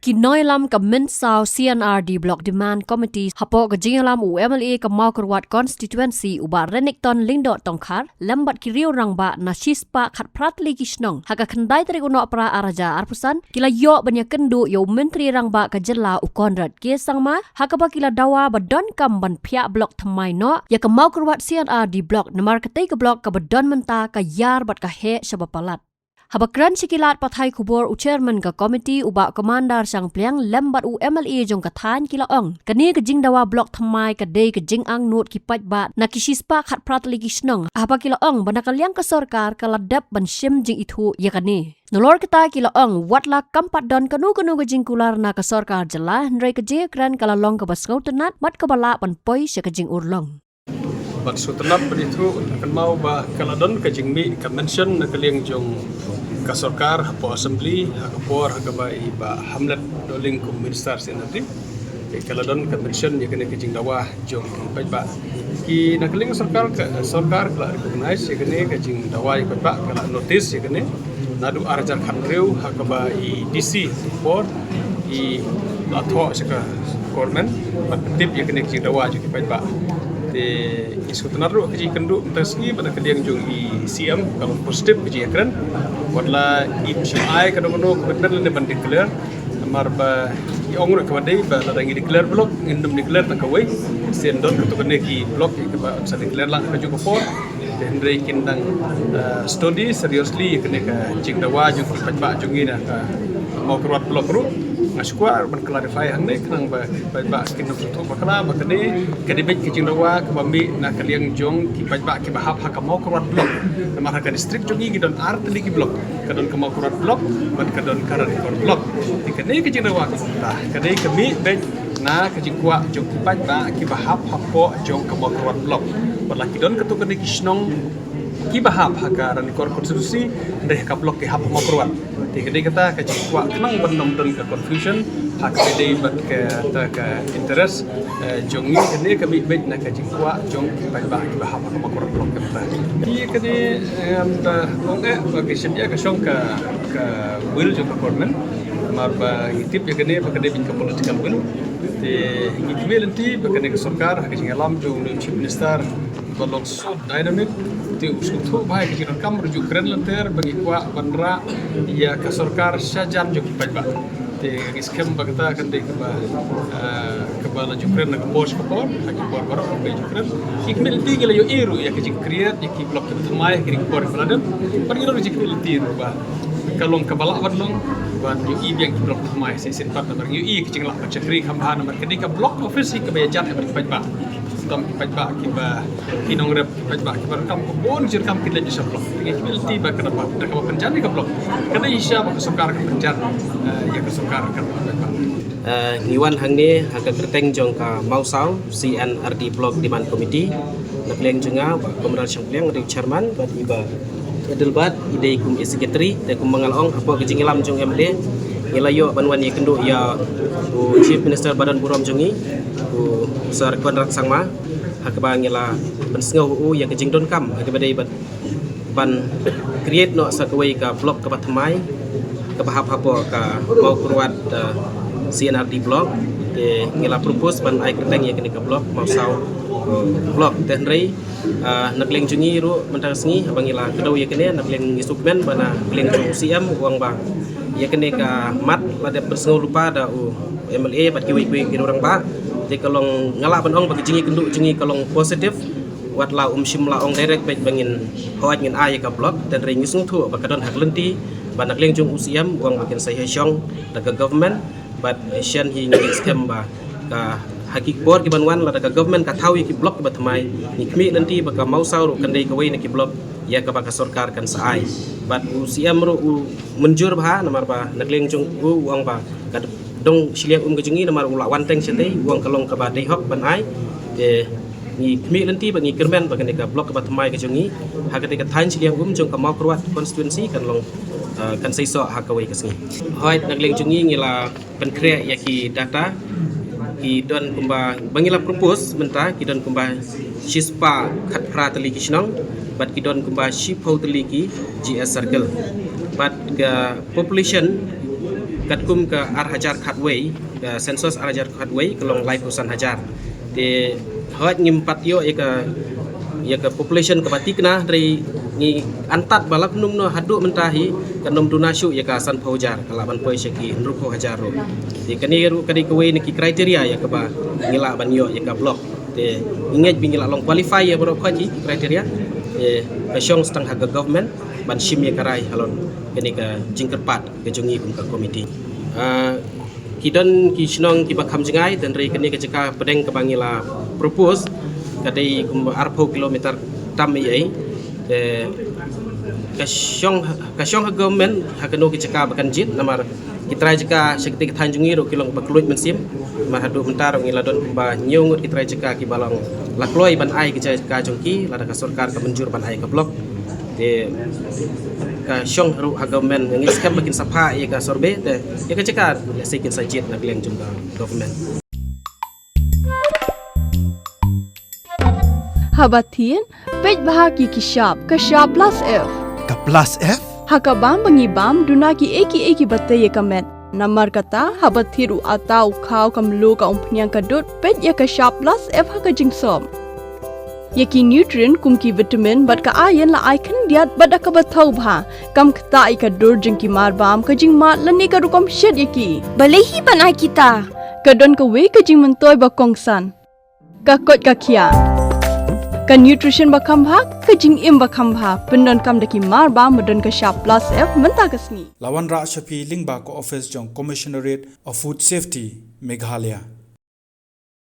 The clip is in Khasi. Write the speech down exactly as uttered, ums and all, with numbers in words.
Ki nongïalam ka Mynsaw C and R D Block Demand Committee hapoh ka jingïalam u M L A ka Mawkyrwat Constituency u Bah Renikton Lyngdoh Tongkhar lem bad ki riew rangbah na shispah khatphra tylli ki shnong ha ka khyndai tarik u Nohprah arhajar arphew san ki la ïoh ban ïakynduh ïa u Myntri Rangbah ka jylla u Conrad K Sangma ha kaba ki la dawa ba donkam ban phiah block thymmai noh ïa ka Mawkyrwat C and R D Block namar katei ka block kaba don mynta ka ïar bad ka heh shaba palat. Haba kren sha ki lad pathai khubor u chairman ka komiti u Bah Commander Shangpliang lem bad u M L A jong ka thaiñ ki la ong kane ka jingdawa block thymmai ka dei ka jingangnud ki paidbah na ki shispah khatphra tylli ki shnong haba ki la ong ba na ka liang ka sorkar ka la dep ban shim jingithuh ïa kane. Nalor kata ki la ong wat la kam pat don kano kano ka jingkular na ka sorkar jylla hynrei ka jingkren ka la long kaba sngewtynnat bad kaba lah ban poi sha ka jingurlong. Bad sngewtynnat bad ithuh kynmaw ba ka la don ka jingmih ka mention na ka liang jong ka sorkar hapoh assembly ha ka por ha kaba i Bah Hamlet Dohling kum minister C and R D. Ka la don ka mention ïa kane ka jingdawa jong ki paidbah. Ki na ka liang sorkar ka sorkar ka la recognize ïa kane ka jingdawa ïa ki paidbah ka la notice ïa kane naduh arhajar khathynriew ha kaba i D C por i la thoh sha ka government bad pyntip ïa kane ka jingdawa jong ki paidbah. Te i sngewtynnat ruh ka jingkynduh mynta sngi bad na ka liang jong i C M ka long positive ka jingïakren. Wat la i shim ai kano kano commitment lane ban declare namar ba i ong ruh kaba dei ba lada ngi declare block ngin nym declare tang kawei. Shen don katto katne ki block ïa kaba sa declare lang ha kajuh ka por. Te hynrei kin dang study seriously ïa kane ka jingdawa jong ki paidbah jong ngi na ka Mawkyrwat block ruh. Nga shu kwah ban clarify hangne khnang ba ki paidbah kin nym sngewthuh bakla ba kane ka dei beit ka jingdawa kaba mih na ka liang jong ki paidbah kiba hap ha ka Mawkyrwat block. Namar ha ka district jong ngi ki don ar tylli ki block. Ka don ka Mawkyrwat block bad ka don ka Ranikor block. Te kane ka jingdawa ka kumta ka dei ka mih beit na ka jingkwah jong ki paidbah kiba hap hapoh jong ka Mawkyrwat block. Wat la ki don katto katne ki shnong kiba hap ha ka Ranikor constituency hynrei ha ka block ki hap ha Mawkyrwat. Te ka dei kata ka jingkwah khnang ban nym don ka confusion ha ka dei bad kata ka interest jong ngi kane ka mih beit na ka jingkwah jong ki paidbah kiba hap ha ka Mawkyrwat block kata. Ki kane em da ong eh ba ki shim ïa ka shong ka ka will jong ka government. Namar ba ngi tip ïa kane ba ka dei beit ka political will. Te ngi kmie lynti ba kane ka sorkar ha ka jingïalam jong u Chief Minister ba long so dynamic. Te u sngewthuh ba ka jingdonkam ruh ju kren lynter ba ngi kwah ban rah ïa ka sorkar sha jan jong ki paidbah. Te ngi skhem ba kata kan dei kaba kaba la ju kren na ka por sha ka por ha ki por baroh ba ju kren. Ki kmie lynti ngi la ïohi ruh ïa ka jingkriat ïa ki block kiba thymmai ha ki por kiba la dep. Bad ngi ruh ju kmie lynti ruh ba ka long kaba lah ban long ban ïohi biang ki block thymmai shisien pat namar ngi ïohi ka jinglah ban shakri kham bha namar ka dei ka block office hi kaba ïajan ha ki paidbah. Tam ki paidbah kiba ki nongrep ki paidbah kiba donkam ka bun jingdonkam ki leit sha block. Ngi kmie lynti ba ka dei ba da kaba pynjan ïa ka block ka dei shisha ba ka sorkar ka pynjan ïa ka sorkar ka paidbah. Ngi wan hangne ha ka kyrteng jong ka Mawsaw C and R D Block Demand Committee. Na ka liang jong nga Bah Comrade Shangpliang, u dei u chairman bad i Bah Adelbert i dei kum i secretary. Te kum ba nga la ong hapoh ka jingïalam jong M L A ngi la ïoh ban wan ïakynduh ïa u Chief Minister ba don burom jong ngi u Sir Conrad Sangma ha kaba ngi la pynsngew u ïa ka jingdonkam ha kaba dei bad ban create noh sa kawei ka block kaba thymmai kaba hap hapoh ka Mawkyrwat C and R D block. Te ngi la propose ban ai kyrteng ïa kane ka block Mawsaw block. Te hynrei na ka liang jong ngi ruh mynta ka sngi haba ngi la kdew ïa kane na ka liang ngi sngewkmen ba na ka liang jong u C M u ong ba ïa kane ka mat la dep pynsngew lypa da u M L A bad kiwei kiwei ki rangbah. Te ka long nga lah ban ong ba ka jingïakynduh jong ngi ka long positive. Wat la um shym la ong direct beit ba ngin hooid ngin ai ïa ka block, te hynrei ngi sngewthuh ba ka don ha ka lynti ba na ka liang jong u C M u ong ba kin sa ïa shong da ka government. Bad shen hi ngi skhem ba ka ha ki por ki ban wan lada ka government ka thaw ïa ki block kiba thymmai ngi kmie lynti ba ka Mawsaw ruh kan dei kawei na ki block ïa kaba ka sorkar kan sa ai. Bad u C M ruh u mynjur bha namar ba na ka liang jong u u ong ba ka dong shiliang um ka jong ngi namar u la wan teng shatei u ong ka long kaba dei hok ban ai. Te ngi kmie lynti ba ngi kyrmen ba kane ka block kaba thymmai ka jong ngi ha kane ka thaiñ shiliang um jong ka Mawkyrwat constituency kan long kan seisoh ha kawei ka sngi. Hooid na ka liang jong ngi ngi la pynkhreh ïa ki data ki don kumba ba ngi la propose mynta ki don kumba shispah khatphra tylli ki shnong bad ki don kumba shiphew tylli ki G S circle bad ka population Katkum ka ar hajar khatwei, ka census ar hajar khatwei ka long laiphew san hajar. Te hooid ngim pat ïoh ïa ka, ïa ka population kaba thikna, hynrei ngi antad ba la kumno kumno haduh mynta hi kan ym duna shuh ïa ka sanphew hajar, ka lah ban poi sha ki hynriewphew hajar ruh. Te kane ruh ka dei kawei na ki criteria ïa kaba ngi lah ban ïoh ïa ka block. Te ngi ngeit ba ngi lah long qualify ïa baroh khoit ki criteria. Te ka shong sa tang ha ka government ban shim ïa ka rai halor kane ka jingkyrpad ka jong ngi kum ka committee. Ah, ki don ki shnong kiba kham jngai, hynrei kane ka jaka pdeng kaba ngi la propose ka dei kumba arphew kilometer tam ei ei. Te ka shong, ka shong ha government ha kano ka jaka ba kan jied, namar ki trai jaka sha katei ka thaiñ jong ngi ruh ki long ba kylluid mynsiem. Namar haduh mynta ruh ngi la don kumba hynñiew ngut ki trai jaka kiba long la kloi ban ai ka jaka jong ki, lada ka sorkar ka mynjur ban ai ka block. Te ka shong ruh ha government, ngi skhem ba kin sa phah ïa ka survey, te ïa ka jaka lehse kin sa jied na ka liang jong ka government. Haba thied, peit bha ïa ki shap, ka shap plus F. Ka plus F? Ha ka bam ba ngi bam, duna kiei kiei kiba tei ïa ka met. Namar kata, haba thied u atta, u khaw, ka mluh, ka umphniang, ka dud, peit ïa ka shap plus F ha ka jingsop. Ïa ki nutrient kum ki vitamin bad ka iron la ai khyndiat bad da kaba thaw bha. Kam ktah ïa ka dur jong ki marbam, ka jingmad lane ka rukom shet ïa ki. Balei hi ban ai kita? Ka don kawei ka jingmyntoi ba kongsan. Ka koit ka khiah. Ka nutrition ba kham bha, ka jingim ba kham bha. Pyndonkam da ki marbam ba don ka shap plus F mynta ka sngi. La wanrah sha phi lyngba ka office jong Commissionerate of Food Safety, Meghalaya.